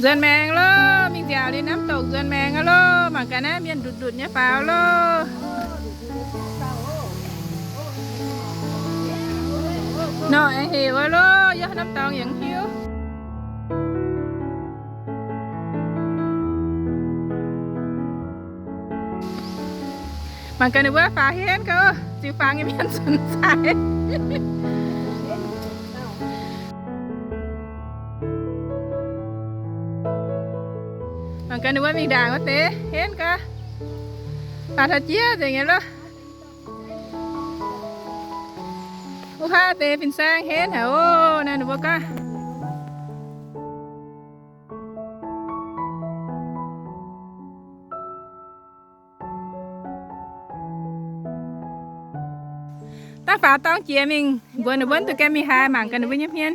Nzuonx maengx loh, mingh nziaauc liuz น้ำตก nzuonx maengx aqv loh. Mangc gaax naaiv mienh ndutc ndutc nyei faaux loh. Nor aengx hec wuov loh, yiem น้ำตก yaac mv hiuv. Mangc gaax ninh mbuo faaux henv gau, ziux faaux nyei mienh zunc cai. Mangc gaax ninh mbuo mingh ndaangc wuov deix henv gau. Faaux taux jiex nzengc nyei loh. Wuov haav deix fin-saeng henv haic oc. Naaiv ninh mbuo gorngv daaih faaux dorng jiex mingh mbuox ninh mbuo duqv gaengh mingh haaix, mangc gaax ninh mbuo nyei hmien.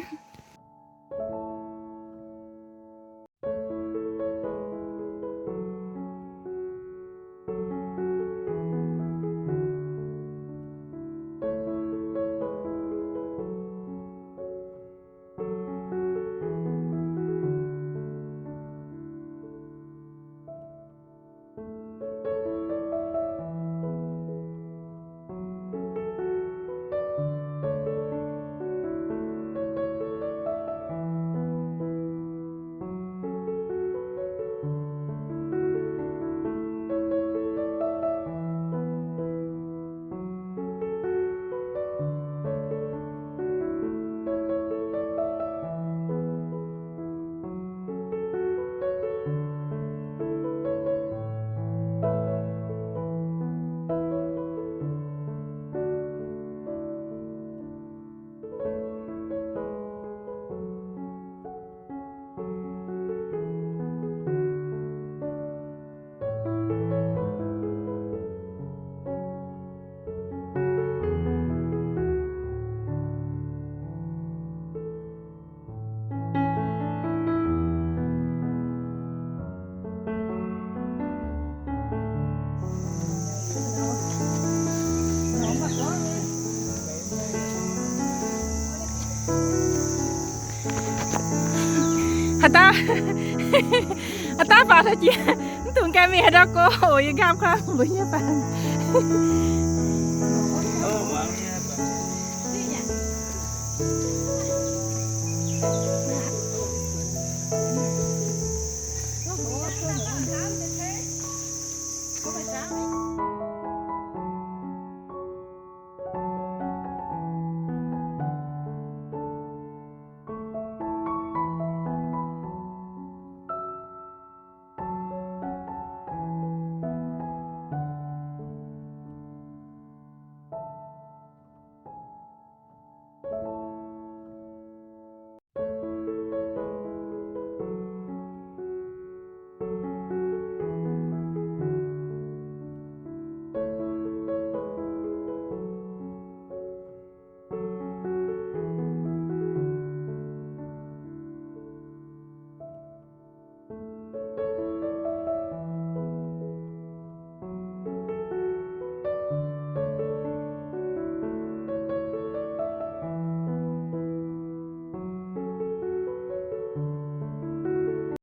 Haaix dauh, haaix dauh faaux taux jiex, mv dungx gaengh mingh haaix ndau go oc. Yie nqaapv kuaaiv mbuo nyei fangx.